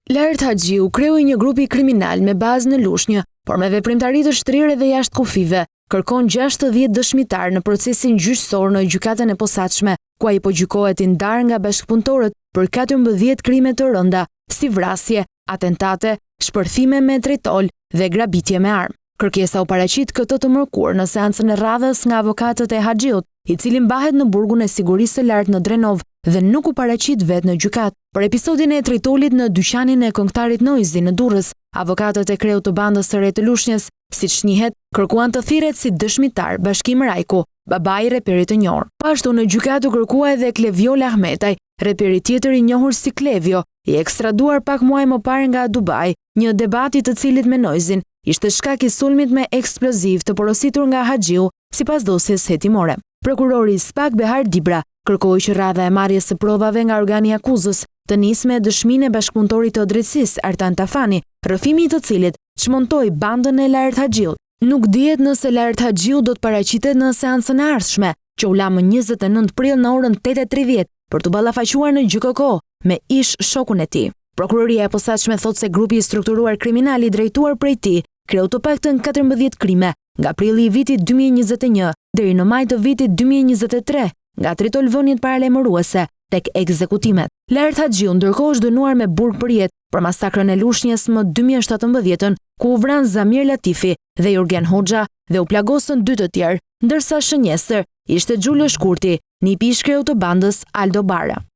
Laert Haxhiu, kreu i një grupi kriminal me bazë në Lushnjë, por me veprimtari të shtrirë edhe jashtë kufijve, kërkon 60 dëshmitarë në procesin gjyqësor në Gjykatën e Posaçme, ku ai po gjykohet i ndarë nga bashkëpunëtorët për 14 krime të rënda, si vrasje, atentate, shpërthime me tritol dhe grabitje me armë. Kërkesa u paraqit këtë të mërkurë në seancën e radhës nga avokatët e Haxhiut, i cili mbahet në burgun e sigurisë së lartë në Drenovë dhe nuk u paraqit vetë në gjykatë. Për episodin e tritolit në dyqanin e këngëtarit Noizy në Durrës, avokatët e kreut të bandës së re të Lushnjës, siç njihet, kërkuan të thirret si dëshmitar Bashkim Rajku, babai i reperit të njohur. Po ashtu në gjykatë u kërkua edhe Kleviol Ahmetaj, reperi tjetër i njohur si Klevjo, i ekstraduar pak muaj më parë nga Dubai, një debat i të cilit me Noizyn ishte shkak i sulmit me eksploziv të porositur nga Haxhiu, sipas dosjes hetimore. Prokurori i SPAK Behar Dibra kërkoi që radha e marrjes së provave nga organi i akuzës të nisë me dëshminë e bashkëpunëtorit të drejtësisë, Artan Tafani, rrëfimi i të cilit çmontoi bandën e Laert Haxhiut. Nuk dihet nëse Laert Haxhiu do të paraqitet në seancën e ardhshme, që u la më 29 prill në orën 8:30 për t'u ballafaquar në GJKKO me ish-shokun e tij. Prokuroria e Posaçme thotë se grupi i strukturuar kriminal i drejtuar prej tij kreu të paktën 14 krime nga prilli i vitit 2021 deri në maj të vitit 2023 nga tritolvëniet paralajmëruese tek ekzekutimet. Laert Haxhiu ndërkohë është dënuar me burg përjetë për masakrën e Lushnjes më 2017-ën, ku u vranë Zamir Latifi dhe Jurgen Hoxha dhe u plagosën dy të tjerë, ndërsa shënjestër ishte Xhulio Shkurti, nipi i ish-kreut të bandës Aldo Bare.